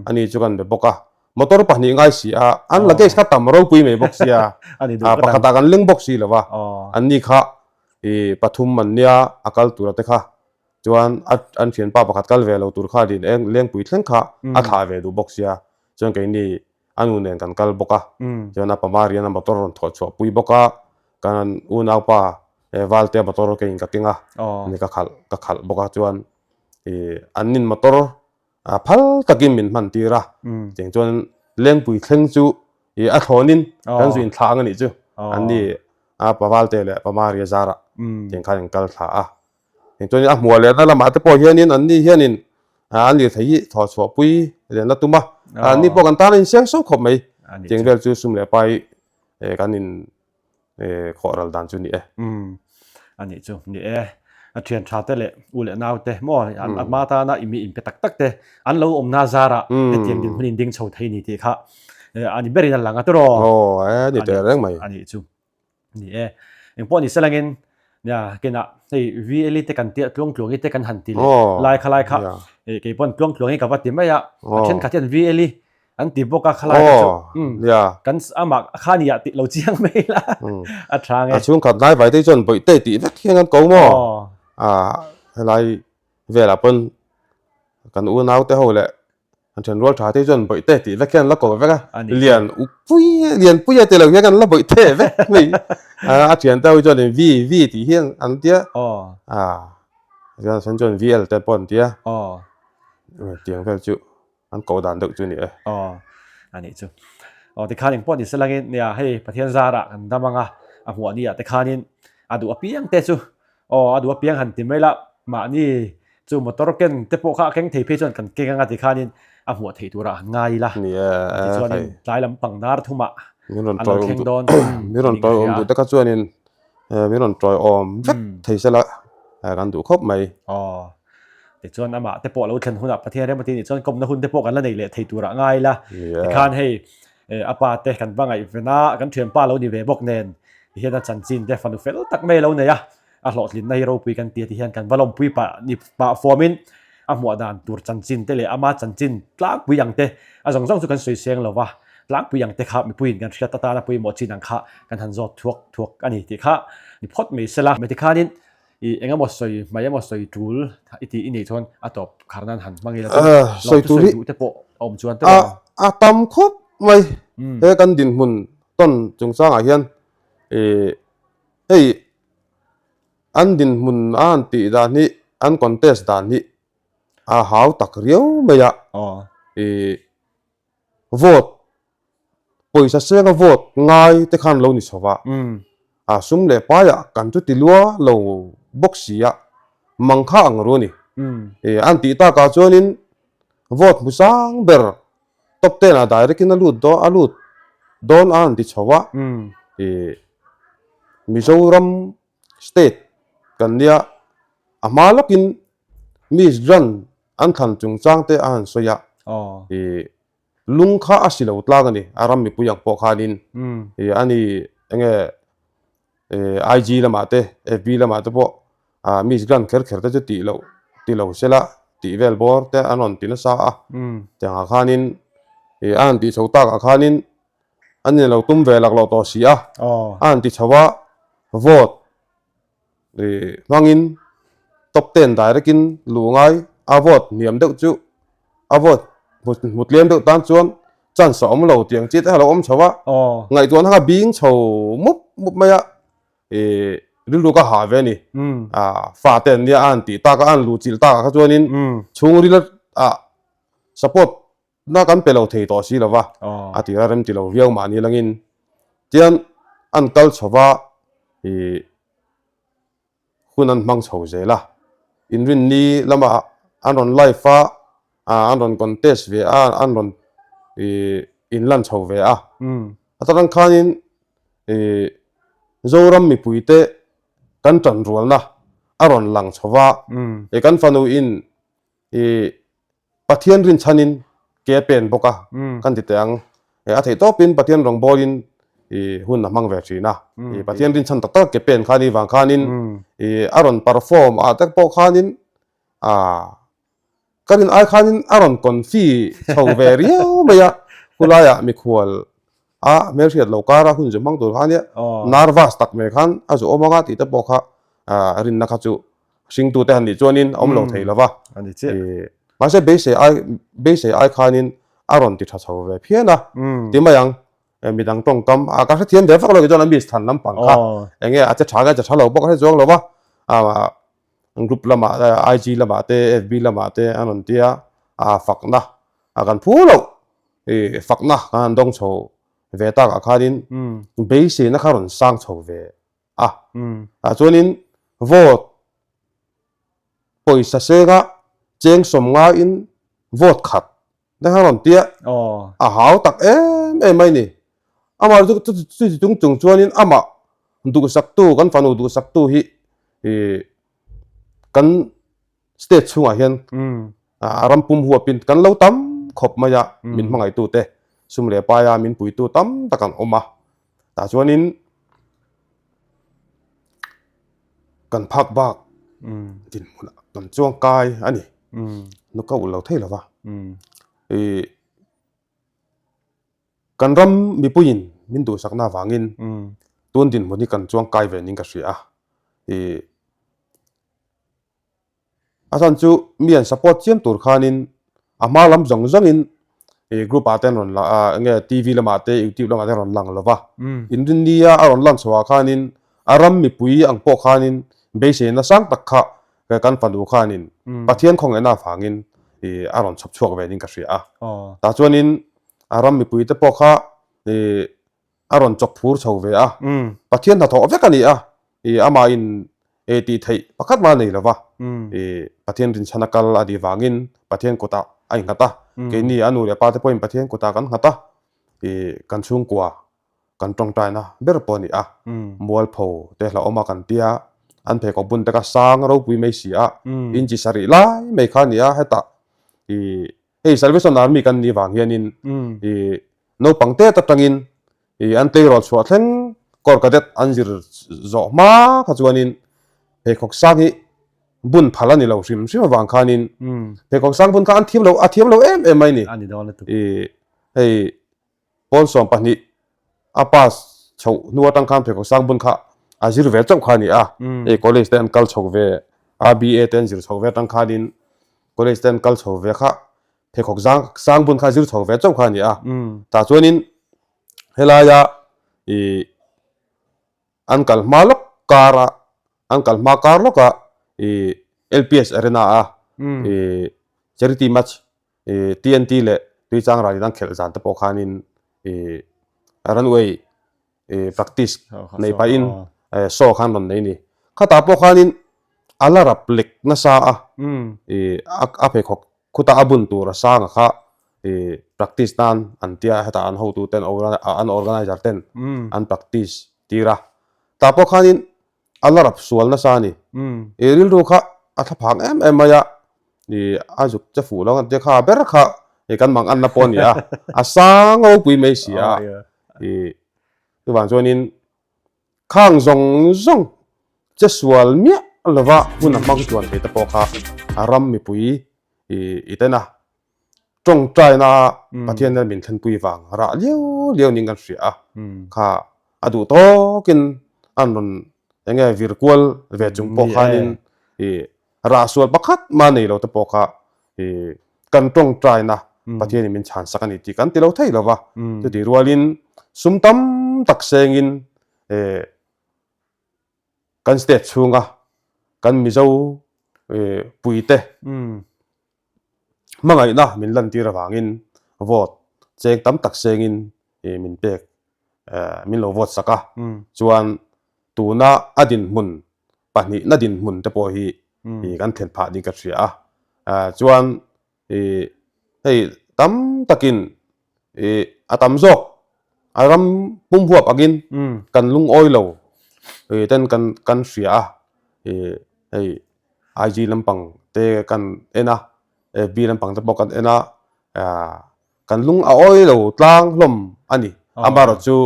Speaker 3: ani chu kan be bawk a, motor pahnih ngai si a, an luggage kha tam ropui mai bawk sia, pakhatah kan leng bawk si lo va, anni kha pathum an nia a kal tura te kha chuan an thianpa pakhat kal ve lo tur kha lengpui thleng kha a thlah ve duh bawk sia, chuan keini a nu nen kan kal bawk a, chuan a pama rian a motor rawn thawh chhuah pui bawk a, kan unaupa Valtea motor keiin ka keng a, ni ka khalh ka khalh bawk a chuan ih an nin motor phal takin min hman tir a, cheng chuan Lengpui thleng chu ih a thlawnin kan zu inthlah ang a nih chu, an ni a pa Valtea leh pama ria zarah cheng khan in kal thla a. Engchuanin a hmuah lehna lamah te pawh hianin anni hianin an lirthei hi thawh chhuah pui lehna tum a, anni pawh kan tan a inseng so khawp mai. Tiang vel chu sum leh pai kan in khawh ral dan chu ni e.
Speaker 2: A nih chu ni e. A thian tha te leh u leh nau te maw an hma tana i mi inpe tak tak te an lo awmna zarah hetiang dinhmun in ding chho thei ni tih kha a ni berin a lang a tiraw.
Speaker 3: Aw e ni teh reng mai.
Speaker 2: A nih chu. Ni e. Engpawh ni selangin nia kinah hei VLE te kan tia tluangtluangi te kan han ti leh lai kha lai kha kei pawn tluangtluangi ka va ti mai a a thenkhat hian VLE an ti bawk a khalai kha chu kan amah kha nia tih lo chiang mai la a tha nge
Speaker 3: a chhungkhat hnai vai te chuan bawihte tih vek hian an ko maw a helai velah pawn kan unau te ho leh An then rual tha te chuan bawihte tih vek hian an la ko vek a, lian pui lian pui a ti lo hian an la bawihte vek mai. A thian te ho chuan in V V tih hian an tia. A chuan then chuan VL te pawh an tia. Tiang vel chu an koh dan deuh chu a ni e.
Speaker 2: A nih chu. Aw tikhan engpawh ni selangin nia hei Pathian zarah kan dam anga a hmuah ni ah te khanin a duh apiang te chu Aw a duh apiang han ti mai la, mahni chu motor ken te pawh kha a keng thei phei chuan kan keng anga tikhanin a hmuah theih turah han ngai ila.
Speaker 3: Ni e,
Speaker 2: Tichuanin tlai lam pang dar thumah
Speaker 3: Min rawn tawi awm duh, min rawn tawi awm duh te kha chuanin min rawn tawi awm vek thei sela kan duh khawp mai.
Speaker 2: Aw, tichuan amah te pawh lo thlen hunah Pathian remati nih chuan kawmna hun te pawh kan la nei leh thei turah ngai ila. Tikhan hei a pa te kan va ngaihven a, kan thianpa lo ni ve bawk nen tihian a chanchin te fanu fel tak mai a lo nei a, a hlawhtlinna hi ropui kan ti a tihian kan va lawmpui pah ni pah fuamin a hmuah dan tur chanchin te leh ama chanchin tlangpui ang te a zawng zawng chu kan sawi seng lo va.
Speaker 4: tlangpui ang te kha mipuiin kan hriat atana pawimawh chin ang kha kan han zawt thuak thuak a ni tih kha ni phawt mai sela. Hmeichhe khanin i eng emaw sawi hmai emaw sawi tul i tih i nih chuan a tawp khar nan han hmang ila chuan
Speaker 3: Sawi
Speaker 4: lawmthu
Speaker 3: tur
Speaker 4: sawi
Speaker 3: hi
Speaker 4: duh te pawh a awm chuan tawh ang.
Speaker 3: A tam khawp mai he kan dinhmun tawn chungchangah hian i hei an dinhmun a han tih dan hi an contest dan hi a hau tak riau mai a i vote pawisa senga vote ngai te khan lo ni chho va a sum leh paiah kan chu ti lua lo bawk si a mang kha ang ru a ni e an tih takah chuanin vote hmu sang ber top ten ah direct in a lut dawn a lut dawn a an ti chho va e Mizoram state kan nia a hma lawkin Miss Grand an thlan chungchang te a han sawi a e Lung kha a si lo tlang a ni, a ram mipui ang pawh khanin ih a ni enge ih IG lamah te FB lamah te pawh ah Miss Grand kher kher te chu tih loh ti lo sela tih vel bawr te an rawn ti nasa a, tiangah khanin ih a han tih chho takah khanin an ni lo tum ve lak loh tawh si a, a han ti chho a vote Ih hmangin top ten direct in luh ngai a vote hniam deuh chu a vote hmu tlem deuh tan chuan chance a awm lo tih ang chi te a lo awm chho a ngaihtuahna kha bing chho mup mup mai a ih rilru ka hah ve a ni ah fa te an nia a han tih tak a a han luh chilh takah kha chuanin chhungril ah support Na kan pe lo thei tawh si lo va, a tira rem ti lo viau mahni langin tian an kal chho va, ih hun an hmang chho zel a, inrinni lamah an rawn live a, an rawn contest ve a, an rawn ih inlan chho ve a, a tarang khanin ih Zoram mipuite kan tanrualna a rawn lang chho va, ih kan fanu in ih Pathian rinchhanin ke a pen bawk a, kan ti teh ang. A theih tawpin Pathian rawngbawlin i hun a hmang ve thin a. I Pathian rinchhan tak tak ke pen khan i vang khanin i a rawn perform ah te pawh khanin a ka rin ai khanin a rawn confi chho ve riau mai a. Khulaiah mikhual a hmelhriat lo kara hun zu hmang tur khan nia nervous tak mai khan a zu awm anga tih te pawh kha rinna kha chu hringtute han nih chuanin a awm lo thei lo va. Mahse beisei ai beisei ai khanin a rawn ti tha chho ve phian a ti mai ang. Midang tawngkam a ka hrethiam ve vak lo kei chuan a miss than lampang kha enge a che tha nge a che tha lo pawh ka hre chuang lo va. Group lamah IG lamah te FB lamah te an rawn tia a fakna a kan phu loh fakna kan han dawng chho ve takah khanin beiseina kha rawn sang chho ve a. Tah chuanin vote pawisa senga cheng sawm ngaiin vote khat te kha rawn tia a hau tak em em mai ni. Amah chu chuti chung chung chuanin amah duhsaktu kan fanu duhsaktu hi kan state chhungah hian a ram pum huapin kan lo tam khawp mai a, min hmangaihtute sum leh paia min puitu tam tak an awm a. Tah chuanin kan phak bak dinhmunah kan chuang kai a ni. Nuka ulh lo thei lo va. Ih kan ram mipuiin min duhsakna avangin tun dinhmun hi kan chuang kai ve niin ka hria a. Ih A chhan chu mi an support chiam tur khanin a hma lam zawng zawngin ih group ah te an rawn lang a enge TV lamah te youtube lamah te an rawn lang lo va. Inrinnia a rawn lan chhuah khanin a ram mipui ang pawh khanin beiseina sang tak kha kan fanu khanin Pathian khawngaihna avangin ih a rawn chhawp chhuak ve niin ka hria a. Tah chuanin a ram mipui te pawh kha ih a rawn chawk phur chho ve a, Pathian hnathawh vek a ni a, ih amahin eh tih theih pakhat mah a nei lo va, ih Pathian rinchhan a kal a nih vangin Pathian kutah a innghat a, keini a nu leh pa te pawhin Pathian kutah kan nghat a, ih kan chhungkua kan tawngtaina ber pawh a ni a, mualpho te hlauhawm a kan tia, an pheikhawk bun te kha sang ropui mai si a, inchi sarih lai mai kha a ni a, hetah ih hei Salvation Army kan nih vang hianin ih naupang te atangin ih an tleirawl chhuah thleng Corps Cadet an zir zawh hma kha chuanin pheikhawk sang hi bun phal a ni lo hrim hrim avang khanin pheikhawk sang bun kha an thiam lo a thiam lo em em mai ni ih hei. Pawl 12 a pass chhoh hnu atang khan pheikhawk sang bun kha a zir ve chauh kha a ni a. Hei college te an kal chho ve a, BA te an zir chho ve atang khanin college te an kal chho ve kha pheikhawk zang sang bun kha zir chho ve chauh kha a ni a. Tah chuanin helaia ih an kal hma lawk kara an kal hma kar lawka ih LPS Arena a ih charity match ih TNT leh Tuichang ral in an khelh zan te pawh khanin ih runway ih practice nei pahin show khan rawn nei a ni. Khatah pawh khanin a la rap lek nasa a ih a pheikhawk Khutah a bun tur a sang a kha ih practice nan an tia hetah an hotu ten an organizer ten an practice tir a. Tah pawh khanin a la rap sual nasa a ni. Ih rilru kha a thla phang em em mai a, ih a zuk che fuh lo ang tia kha ber kha ih kan mang anna pawh a ni a, a sang ropui mai si a. Ih chuvang chuanin Khang zawng zawng che sual miah lova hun a hmang tluan thei te pawh kha a ram mipui i ten a. Tawngtaina Pathian nen min thlenpui vang rah liau liau ning kan hria a. Kha a duh tawkin an rawn eng nge vir kual ve chung pawh khanin i Rah sual pakhat mah nei lo te pawh kha kan tawngtaina Pathianin min chhan sak a ni tih kan ti lo thei lo va. Chutih rualin sum tam tak sengin kan state chhunga kan Mizo puite hmangaihna min lantir avangin vote cheng tam tak sengin min pek min lo vote sak a. Chuan tuna a dinhmun pahnihna dinhmun te pawh hi kan thlen phah ding ka hria a. Chuan hei tam takin a tam zawk a ram pum huap angin kan lungawi lo ten kan kan hria a. Hei IG lampang te kan en a, FB lampang te pawh kan en a, kan lung a awi lo tlang hlawm a ni. Amaherawhchu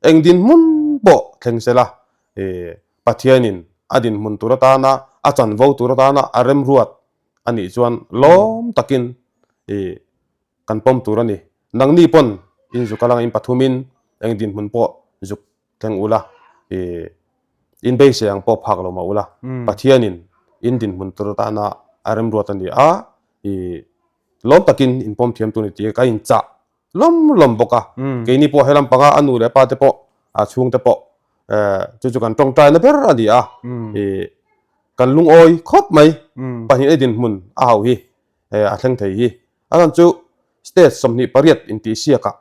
Speaker 3: Eng dinhmun pawh thleng se la, Pathianin a dinhmun tur atana a chanvo tur atana a remruat a nih chuan lawm takin kan pawm tur a ni. Nangni pawn in zuk a lang in pathumin eng dinhmun pawh zuk thleng ula, in beisei ang pawh phak lo mah ula, Pathianin in dinhmun tur atana a remruat a ni a, lawm takin in pawm thiam tur a ni tih ka inchah lawm lawm bawk a. Keini pawh helam panga a nu leh pa te pawh a chhungte pawh chu chu kan tawngtaina ber a ni a. Kan lungawi khawp mai pahnihna dinhmun a hauh hi a thleng thei hi. A chhan chu state 28 intihsiakah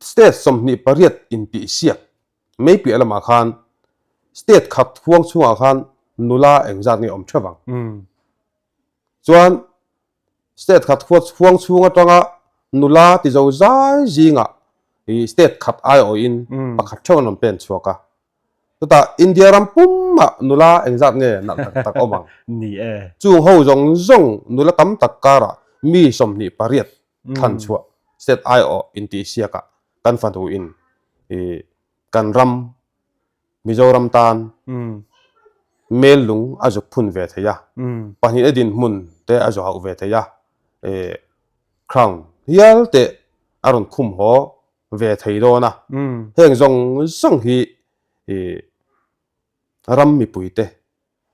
Speaker 3: state 28 intihsiak mai piah lamah khan state khat huang chhungah khan nula engzat nge awm theuh ang. Chuan state khat huat huang chhung atanga nula ti zo zai zingah ih state khat aiawhin pakhat theuh an rawn pen chhuak a. Chutah India ram pumah nula engzat nge nalh tak tak awm ang?
Speaker 4: Ni e.
Speaker 3: Chung ho zawng zawng nula tam tak karah mi 28 thlan chhuah state aiawh intihsiakah kan fanu in ih kan ram Mizoram tan mel lung a zuk phun ve thei a, pahnihna dinhmun te a zawh hauh ve thei a, crown hial te a rawn khum haw ve thei dawn a. Heng zawng zawng hi ram mipuite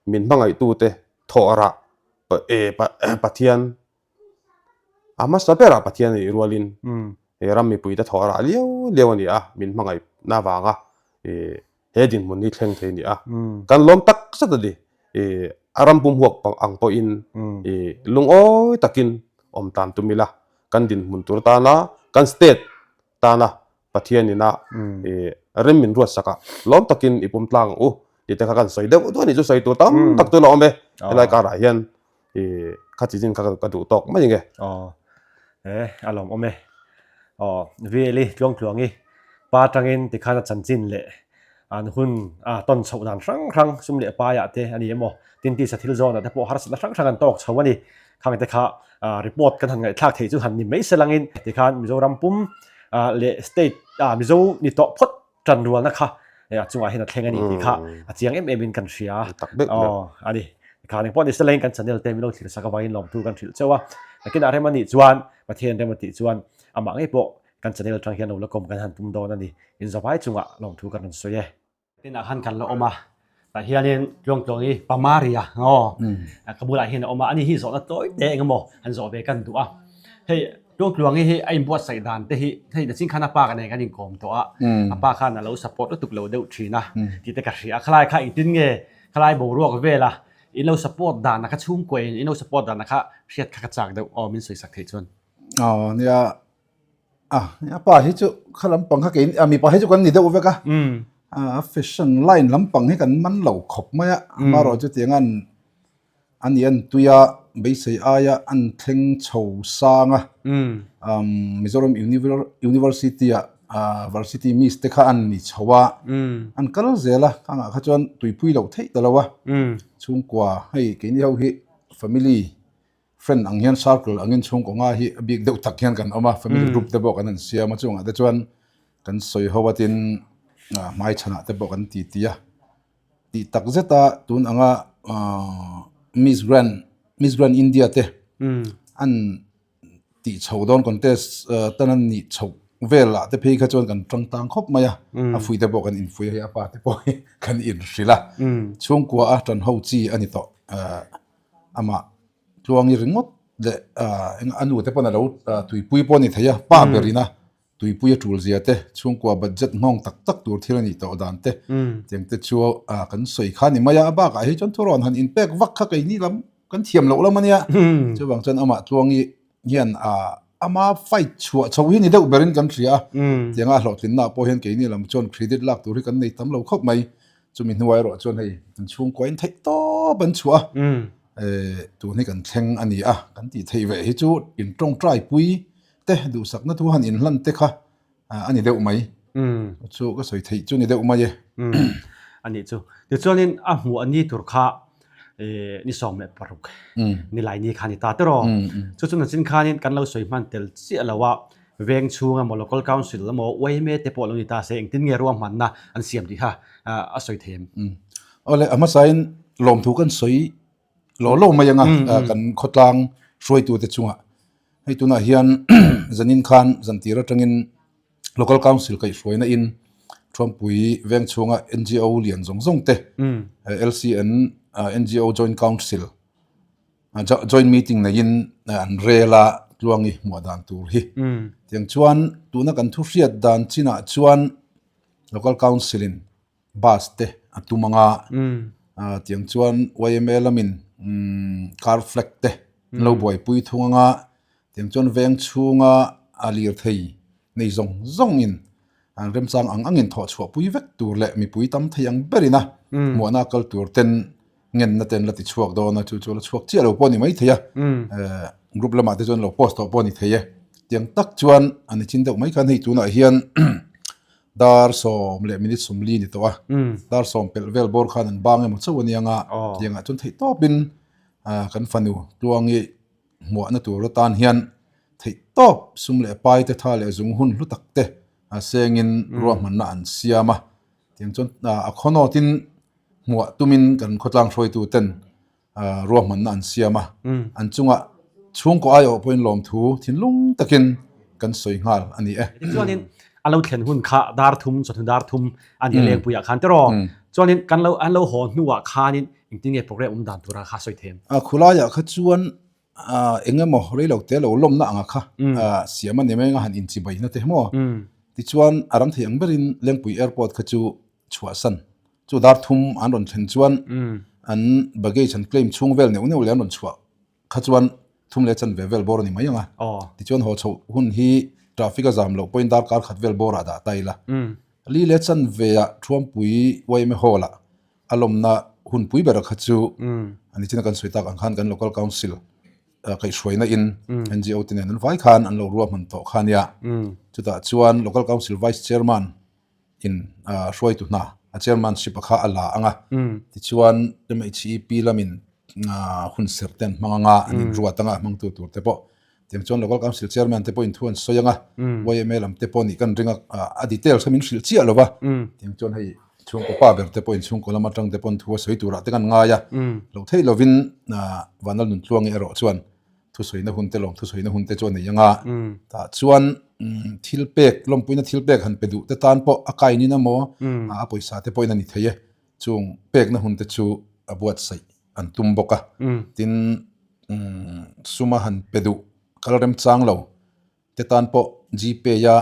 Speaker 3: min hmangaihtute thawh rah Pathian A hmasa berah Pathian a nih rualin he ram mipuite thawh rah liau liau a ni a, min hmangaihna avanga he dinhmun hi thleng thei a ni a. Kan lawm tak zet a ni. A ram pum huak ang pawhin lungawi takin awm tan tum ila, kan dinhmun tur tana, kan state tana Pathian ina rem min ruat sak a, lawm takin i pum tlang ang u tih te kha kan sawi deuh duah a nih chu sawi tur tam tak chu la awm e. Helai karah hian kha chi chin kha ka duh tawk mai nge.
Speaker 4: Aw e a lawm awm e. Aw VL i tluangtluangi pa tangin tikhan a chanchin leh an hun a tawn chhoh dan hrang hrang sum leh paiah te a ni emaw tin tisa thil zawnah te pawh harsatna hrang hrang an tawk chho a ni. Khang te kha report kan han ngaihthlak theih chu han ni mai se langin tikhan Mizoram pum leh state Mizo ni tawh phawt tan rualna kha a chungah hian a thleng a ni tih kha a chiang em em in kan hria. Aw a ni. Tikhan engpawh ni selain kan channel te min lo thlir sak avangin lawmthu kan hrilh chauh a. Nakinah rem a nih chuan Pathian rem a tih chuan amah ngei pawh kan channel atang hian lo la kawm kan han tum dawn a ni. Inzavai chungah lawmthu kan rawn sawi e. Tinah khan kan la awm a, tah hianin Tluangtluangi Pa Maria aw ka bulah hian a awm a, ani hi zawhna tawi te eng emaw han zawh ve kan duh a. Hei Tluangtluangi hi a inbuatsaih dan te hi hei nachin khan a pa ka nen kan inkawm tawh a, a pa khan a lo support lutuk lo deuh thin a tih te ka hria a, khalai kha engtin nge khalai boruak vela in lo support dan a kha chhungkaw in in lo support dan a kha hriat kha ka chak deuh aw min sawisak theih chuan.
Speaker 5: Aw nia A, a pa hi chu kha lampang kha kei a mipa hi chu kan ni deuh vek a. A fashion line lampang hi kan man lo khawp mai a. Amaherawh chu tiang an a ni an tui a, beisei aia an thleng chho sang a. Mizoram University ah Varsity Miss te kha an ni chho a. An kal zel a, khangah kha chuan tuipui loh theih ta lo a. Chhungkua hei keini ho hi family Friend ang hian circle angin chhungkaw nga hi a bik deuh tak hian kan awm a, family group te pawh kan han siam a, chungah te chuan kan sawi ho a tin hmai chhanah te pawh kan ti ti a, tih tak zet a tun anga Miss Grand Miss Grand India te an tih chho dawn contest tan an nih chho velah te phei kha chuan kan tang tang khawp mai a, a fui te pawh kan infui a hei a pa te pawh hi kan inhrilh a, chhungkua a tan ho chi a ni tawh. Amah Tluangi ringawt leh eng a nu te pawn a lo tuipui pawh a ni thei a, pa berin a tuipui a tul zia te, chhungkua budget nghawng tak tak tur thil a nih tawh dan te tiang te chu kan sawi kha a ni mai a, a bakah hi chuan thurawn han inpek vak kha keini lam kan thiam loh lam a nia, chuvang chuan amah Tluangi hian ama fight chhuah chho hi ni deuh berin kan hria a, tianga hlawhtlinna pawh hian keini lam chuan credit lak tur hi kan nei tam lo khawp mai. Chumi hnuai erawh chuan hei kan chhungkua in theih tawp an chhuah a, tun hi kan thleng a ni a, kan tih theih ve hi chu in tawngtai pui te duhsakna thu han inhlan te kha a ni deuh mai. Chu ka sawi theih chu ni deuh mai e.
Speaker 4: A nih chu. Tichuanin a hmuh a ni tur kha ni 16 nilai ni kha a ni ta tiraw. Chu chu nachin khanin kan lo sawi hman tel chiah lo a, Veng chhung emaw Local Council emaw yma te pawh lo ni ta se engtin nge ruahmanna an siam tih kha a sawi thei em?
Speaker 5: Awle a hmasain lawmthu kan sawi lo lo mai anga kan khawtlang hruaitute chungah hei tunah hian zanin khan zantir atangin Local Council kaihhruaina in Thuampui veng chhunga NGO lian zawng zawng te LCN NGO Joint Council Joint meeting neiin an rel a tluangi hmuah dan tur hi. Tiang chuan tuna kan thu hriat dan chinah chuan Local Council in bus te a tum anga tiang chuan yma lamin car flag te an lo buaipui thung anga tiang chuan veng chhunga a lirthei nei zawng zawngin an remchang ang angin thawh chhuah pui vek tur leh mipui tam thei ang berin a hmuahna kal tur ten ngenna ten la ti chhuak dawn a chu chu la chhuak chiah lo pawh a ni mai thei a group lamah te chuan lo post tawh pawh a ni thei e tiang tak chuan a ni chin deuh mai khan hei tunah hian dar sawm leh minute 40 ni tawh a dar sawm pelh vel bawr khan an bang emaw chauh a nia nga tiangah chuan theih tawpin kan fanu tluangi hmuahna tur atan hian theih tawp sum leh pai te tha leh zung hun hlu tak te a sengin ruahmanna an siam a tiang chuan a khawnawtin hmuah tumin kan khawtlang hruaitu ten ruahmanna an siam a an chungah chhungkaw aiawh pawhin lawmthu thinlung takin kan sawi nghal a ni e.
Speaker 4: Tichuanin a lo thlen hun kha dar thum chawhnu dar thum a ni a lengpuiah khan tiraw chuanin kan lo an lo haw hnuah khanin Engtin nge program awm dan tura kha sawi thei em?
Speaker 5: A khulaiah kha chuan eng emaw rei lo te lo lawmna anga kha siam a ni mai anga han inchibaina te maw? Tichuan a ram thei ang berin Lengpui Airport kha chu chhuahsan chu dar thum an rawn thlen chuan an baggage an claim chhung vel neuh neuh leh an rawn chhuah kha chuan thum leh chanve vel bawr a ni mai ang a. Tichuan haw chhoh hun hi traffic a zam loh pawhin darkar khat vel bawrah dah ta ila. Li leh chanveah Thuampui yma Hall ah a lawmna hun pui ber kha chu a ni chin a kan sawi tak ang khan kan local council kaihhruaina in NGO te nen an vai khan an lo ruahman tawh kha ania. Chutah chuan local council vice chairman in hruaitu hna a chairmanship a kha a la ang a. Tichuan MHEP lamin hun serh te an hmang ang a, an inruat ang a hmangtu tur te pawh. Tiang chuan local council chairman te pawh in thu an sawi ang a, yma lam te pawh nih kan ring a, a details kha min hrilh chiah lo va. Tiang chuan hei. Chhungkaw pa ber te pawhin chhungkaw lam atang te pawn thu a sawi turah te kan ngai a, lo theih lovin Vanlal Nuntluangi erawh chuan thusawina hun te lawm thusawina hun te chu a nei ang a, tah chuan thil pek lawmpuina thil pek han pe duh te tan pawh a kainin emaw a pawisa te pawhin a ni thei e, chung pekna hun te chu a buatsaih an tum bawk a, tin suma han pe duh kal remchang lo. te tan pawh Gpay a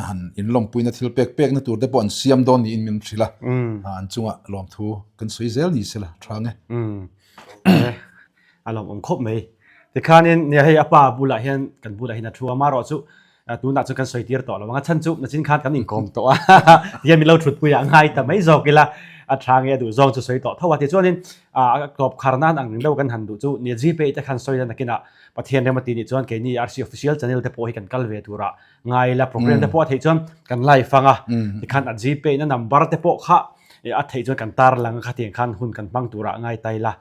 Speaker 5: han inlawmpuina thil pek pekna tur te pawh an siam dawn niin min hrilh a, an chungah lawmthu kan sawi zel ni sela tha nge.
Speaker 4: A lawmawm khawp mai. Tikhanin nia hei a pa bulah hian kan bulah hian a thu a, amaherawh chu tunah chuan kan sawi tir tawh lo ang a chhan chu nachin khan kan inkawm tawh a, tihian min lo thutpui a ngai ta mai zawk ila a tha nge a duh zawng chu sawi tawh tho a. Tichuanin a tawp khar nan ang deuh kan han duh chu nia Gpay te khan sawi la nakinah Pathian rem a ti nih chuan keini RC official channel te pawh hi kan kal ve turah ngai ila program te pawh a theih chuan kan live anga tikhan a gpay na number te pawh kha a theih chuan kan tar lang a khatiang khan hun kan hmang turah ngai ta ila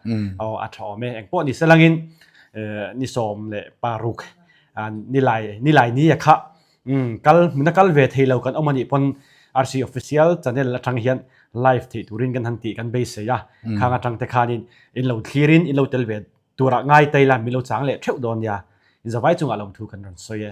Speaker 4: aw a tha awm e engpawh ni selangin ni 16 nilai nilai ni a kha kal hmuna kal ve thei lo kan awm anih pawn RC official channel atang hian live theih turin kan han tih kan beisei a khang atang te khanin in lo thlirin in lo tel ve Turah ngai tai la min lo chang leh theuh dawn nia. Inzavai chungah lawmthu kan rawn sawi e.